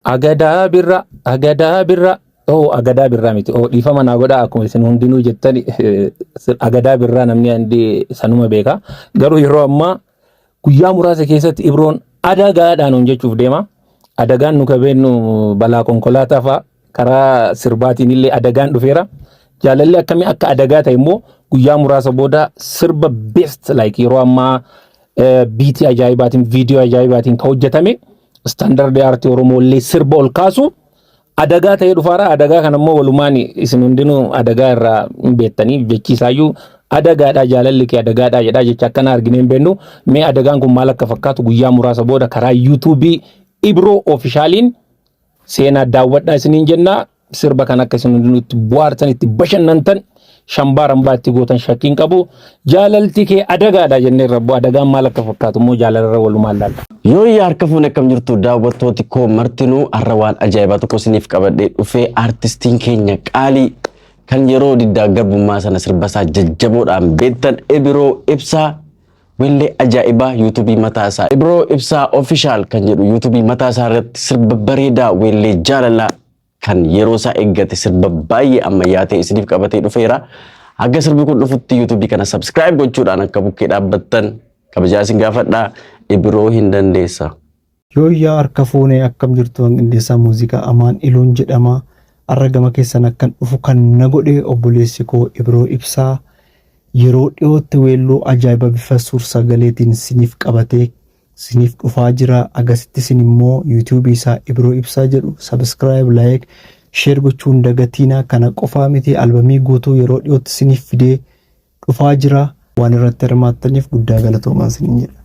Agadaa birra, agadaa birra. Oh, agadaa birraa miti. Oh, dhiifama naa godhaa akkuma isin hundinuu jettan agadaa birraa namni hundi sanuma beeka. Garuu yeroo ammaa guyyaa muraasa keessatti Ibroon adagaadhaan hojjechuuf deema. Adagaan nu kabeennu balaa konkolaataa fa'a karaa sirbaatiin illee adagaan dhufeera. Jaalalli akkamii akka adagaa ta'e immoo guyyaa muraasa booda sirba best like yeroo ammaa beat ajaa'ibaatiin, viidiyoo ajaa'ibaatiin kan hojjetame, standard aartii Oromoo illee sirba ol kaasu adagaa ta'ee dhufaara. Adagaa kana immoo walumaan isin hundinuu adagaa irraa hin beektanii, jechiisaayyuu adagaadha, jaalalli kee adagaadha jedhaa jecha akkana arginee hin beeknu. Mee adagaan kun maal akka fakkaatu guyyaa muraasa booda karaa YouTube Ibroo Officialiin seenaa daawwadhaa isiniin jenna. Sirba kan akka isin hundinuu itti bohaartan, itti bashannantan, shambaa rambaa itti gootan shakkiin qabu. Jaalalti kee adagaadha jennee rabbu, adagaan maal akka fakkaatu immoo jaalalarra walumaan laalla. Yoo yaa harka fuune, akkam jirtu daawwattooti koo martinuu? Har'a waan ajaa'ibaa tokko isiniif qabadhee dhufee. Aartistiin keenya qaalii kan yeroo diddaa garbummaa sana sirba isaa jajjaboodhaan beektan, Ibiroo Ibsaa, weellee ajaa'ibaa YouTube mataa isaa, Ibiroo Ibsaa Official kan jedhu YouTube mataa isaa irratti sirba bareedaa, weellee jaalalaa kan yeroo isaa eeggate, sirba baay'ee ammayyaa ta'e isiniif qabatee dhufeera. Haga sirbi kun dhufutti YouTube kana subscribe gochuudhaan akka bukkee dhaabbattan kabajaa isin gaafadhaa. Ibiroo hin dandeessa. Yooyyaa, harka fuunee, akkam jirtu? Qindeessaa muuziqaa Amaan Iluun jedhama. Har'a gama keessan akkan dhufu kan na godhe obboleessi koo Ibroo Ibsaa yeroo dhiyootti weelluu ajaa'iba bifa suur-sagaleetiin siniif qabatee siniif dhufaa jira. Agasitti isin immoo YouTube isaa Ibroo Ibsaa jedhu subscribe, like, share gochuun dagatiina. Kana qofaa miti, albamii guutuu yeroo dhiyootti siniif fidee dhufaa jira. Waan irratti hirmaattaniif guddaa galatoomaa isiniin jedha.